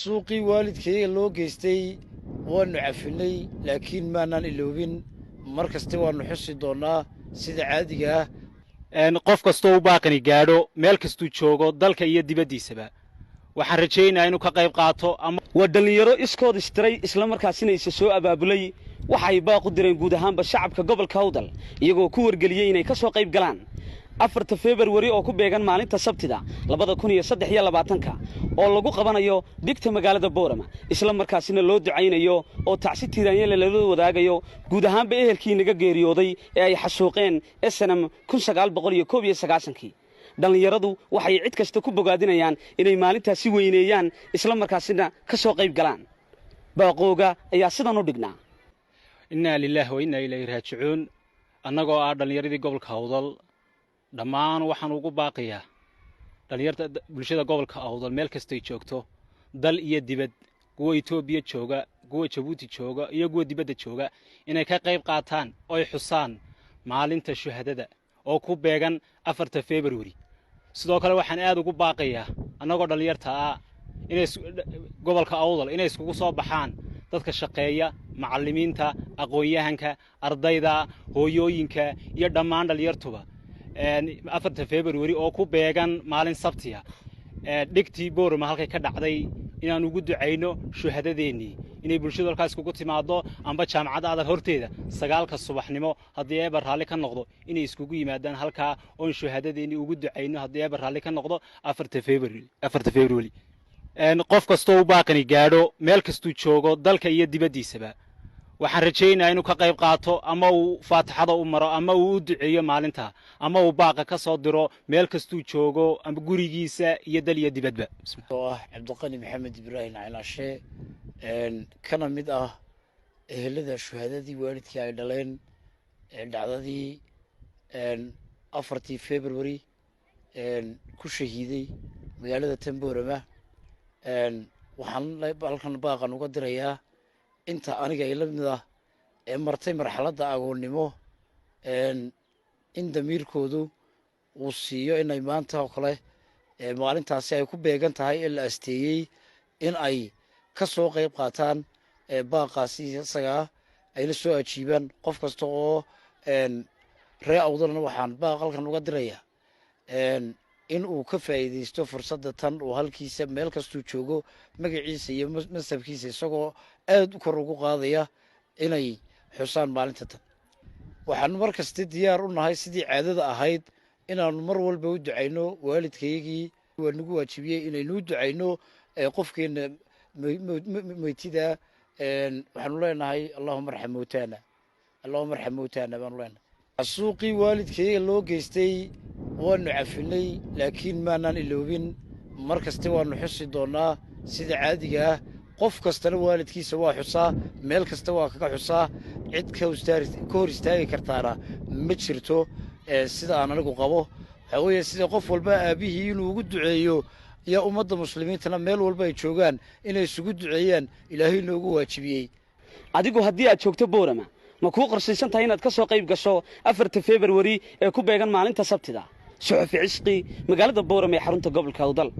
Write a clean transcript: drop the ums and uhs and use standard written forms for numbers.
Suuqii waalidkayga loo geystay waanu cafinay, laakiin maanaan iloobin. Mar kasta waanu xusi doonnaa sida caadiga ah. Qof kastoo u baaqani gaadho, meel kastuu joogo, dalka iyo dibaddiisaba, waxaan rajaynayaa inuu ka qayb qaato ama Waa dhallinyaro iskood istiray, islamarkaasina isa soo abaabulay. Waxay baaq u direen guud ahaanba shacabka gobolka Awdal, iyagoo ku wargeliyey inay ka soo qayb galaan 4-ta Februari oo ku beegan maalinta Sabtida 2023-ka, oo lagu qabanayo dhigta magaalada Boorama, isla markaasina loo ducaynayo oo tacsi tiiraanyele lala wadaagayo guud ahaanba ehelkii naga geeriyooday ee ay xasuuqeen SNM 1991-kii. Dhallinyaradu waxay cid kasta ku bogaadinayaan inay maalintaasi weyneeyaan, isla markaasina ka soo qayb galaan. Baaqooga ayaa sidan u dhignaa. Innaa lilaahi wa innaa ilayhi raajicuun. Annagoo ah dhallinyaradii gobolka Awdal, dhammaan waxaan ugu baaqayaa dhallinyarta bulshada gobolka Awdal meel kastay joogto, dal iyo dibad, kuwa Etoobiya jooga, kuwa Jabuuti jooga iyo kuwa dibadda jooga, inay ka qayb qaataan oy xusaan maalinta shuhadada oo ku beegan 4-ta Februari. Sidoo kale waxaan aad ugu baaqayaa, annagoo dhallinyarta ah, inay gobolka Awdal inay iskugu soo baxaan dadka shaqeeya, macallimiinta, aqoon-yahanka, ardayda, hooyooyinka iyo dhammaan dhallinyartuba, 4-ta Februari oo ku beegan maalin Sabtiya, dhigtii Boorama halkay ka dhacday, inaan ugu ducayno shuhadadeennii, inay bulshadu halkaas iskugu timaaddo, amba jaamacadda Adal horteeda 9-ka subaxnimo, haddii Eeba raalli ka noqdo, inay iskugu yimaadaan halkaa oon shuhadadeennii ugu ducayno, haddii Eeba raalli ka noqdo, 4-ta Februari. 4-ta Februari, qof kastoo u baaqani gaadho, meel kastuu joogo, dalka iyo dibaddiisaba, waxaan rajaynayaa inuu ka qayb qaato, ama uu faatixada u maro, ama uu u duceeyo maalinta, ama uu baaqa ka soo diro meel kastuu joogo, ama gurigiisa iyo dal iyo dibadba. Oo ah Cabdiqani Maxamed Ibraahim Caynaashe, kana mid ah ehelada shuhadadii waalidkii ay dhaleen dhacdadii 4-tii February ku shahiiday magaalada Tamboorama. Waxaan halkan baaqan uga dirayaa inta aniga ila mid ah ee martay marxaladda agoonnimo in damiirkoodu uu siiyo inay maanta oo kale, maalintaasi ay ku beegan tahay ee la asteeyey, in ay ka soo qayb qaataan baaqaasi isagaa, ayna soo ajiibaan. Qof kasta oo ree Awdalna waxaan baaq halkan uga dirayaa in uu ka faa'iidaysto fursadda tan uu halkiisa meel kastuu joogo magaciisa iyo masabkiisa isagoo aad u kor ugu qaadaya inay xusaan maalinta tan. Waxaanu mar kasta diyaar u nahay, sidii caadada ahayd, inaanu mar walba u ducayno waalidkayagii. Waa nagu waajibiyey inaynuu ducayno qofkeena meytida. Waxaanu leenahay: "Allahuma arxam mowtaana, allahuma arxam mowtaana," baanu leenahay. Suuqii waalidkayga loo geystay waanu cafinay, laakiin maanaan iloobin. Mar kasta waanu xusi doonnaa sida caadiga ah. Qof kastana waalidkiisa waa xusaa, meel kasta waa kaga xusaa. Cid ka hor istaagi kartaana ma jirto, sida aan anigu qabo. Waxaa weeye, sida qof walba aabbihii inuu ugu duceeyo iyo ummadda muslimiintana meel walba ay joogaan inay isugu duceeyaan Ilaahay noogu waajibiyey. Adigu haddii aad joogto Boorama, ma kuu qorshaysan tahay inaad ka soo qayb gasho 4-ta Februari ee ku beegan maalinta Sabtida? Suxufi Cisqi, magaalada Boorama ee xarunta gobolka Awdal.